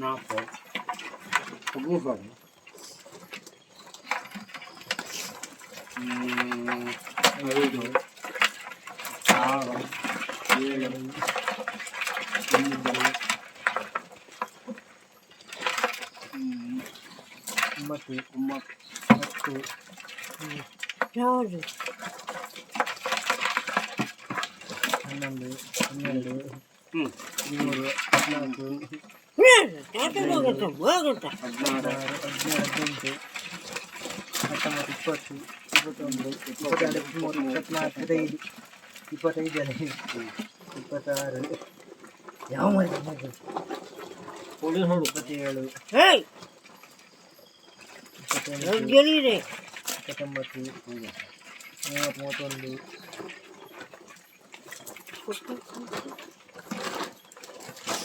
ನಾಲ್ಕು, ಮೂರು, ಐದು, ಆರು, ಏಳು, ಎಂಟು, ಒಂಬತ್ತು, ಒಂಬತ್ತು, 10. ಯಾವುದು? 11, 12, ಹ್ಞೂ 13, 14, ಹೋಗುತ್ತೆ ಹೋಗುತ್ತೆ. 16, 16, 17, 18, 19, 20, 21, 22, 23, 24, 25, 25 ಅಲ್ಲ, 26, ಯಾವ ಮಾರಿ? ಪೊಲೀಸ್ ಹೊಡು. 27, ಹೇಯ್! 28, ಗೆಲ್ಲಿದೆ. 29, 30, 31.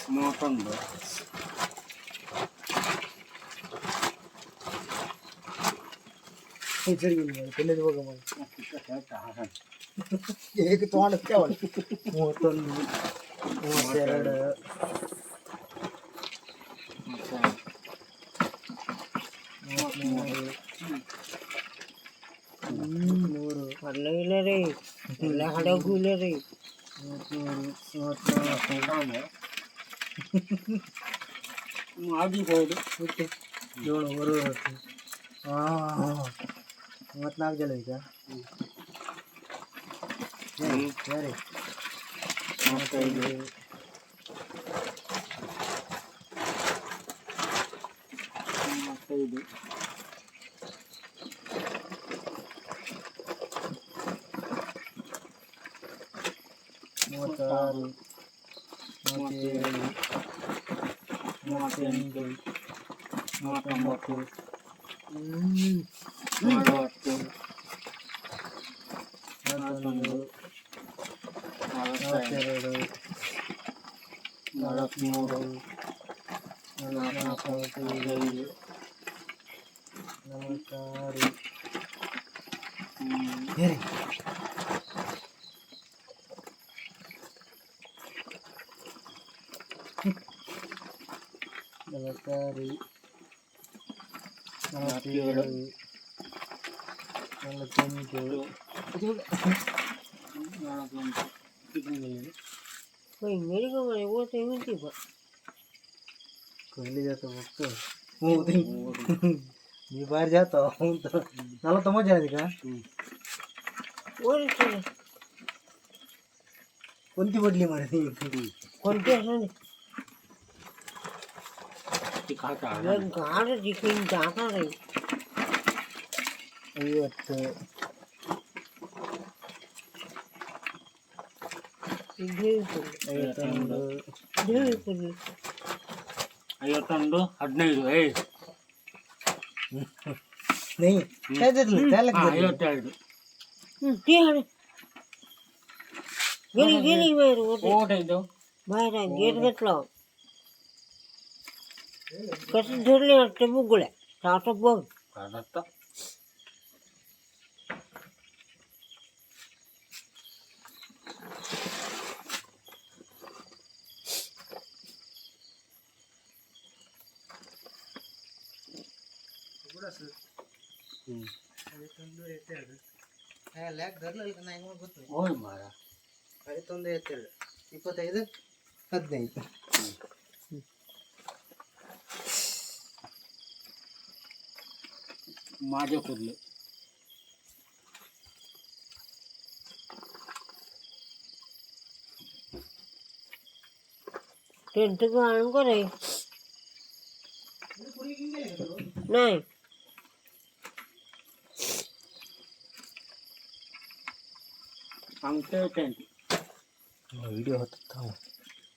31. ಸರಿ, ತಿನ್ನದು ಹೋಗ. ಏಕ ತೊಗೊಂಡು 31, 32, 33, 3, ಪರ್ಲ ಇಲ್ಲ ರೀ, ಎಲ್ಲ ಹಡಗು ಇಲ್ಲ ರೀ. 33, 34. ಆದಿ ಹೋದು. ಓಕೆ, ಏಳು, ಮೂರು, ಹಾಂ, 34 ಜನ ಈಗ. ಸರಿ. 35, 35, 36, 37, 38, 39, ಹ್ಞೂ 40, 41, 42, 42, 43, 44, 45, 46. ಹೇರಿ. 46, 47, 48. 48. मेरी को मैंने वो तो नहीं थी. कोहली जातो बघतो. मी बाहेर जातो. नलवತ್ತೊಂಬತ್ತು ಜನ ಇದೀಗ. वो नहीं. कोणती पडली मरे? कोणती असं? ती खाता. गाड जिंकून जाणार आहे. 50. 51. 51, 15, ಏಯ್. नाही, काय देतलं त्याला? 52. ती गेली गेली बाहेर. कोट आहे. बाहेर गेट घेतलं, कसं धरले वाटतं बुगड्या आता बघ. आता. 51, 52. ಗೊತ್ತು. ಹೋಯ್ ಮಾರ. 51, 52, 25, 15. माझे कुर्ले. त्यांचं गाणं करे नाही. आमचे टेंट. व्हिडिओ होता.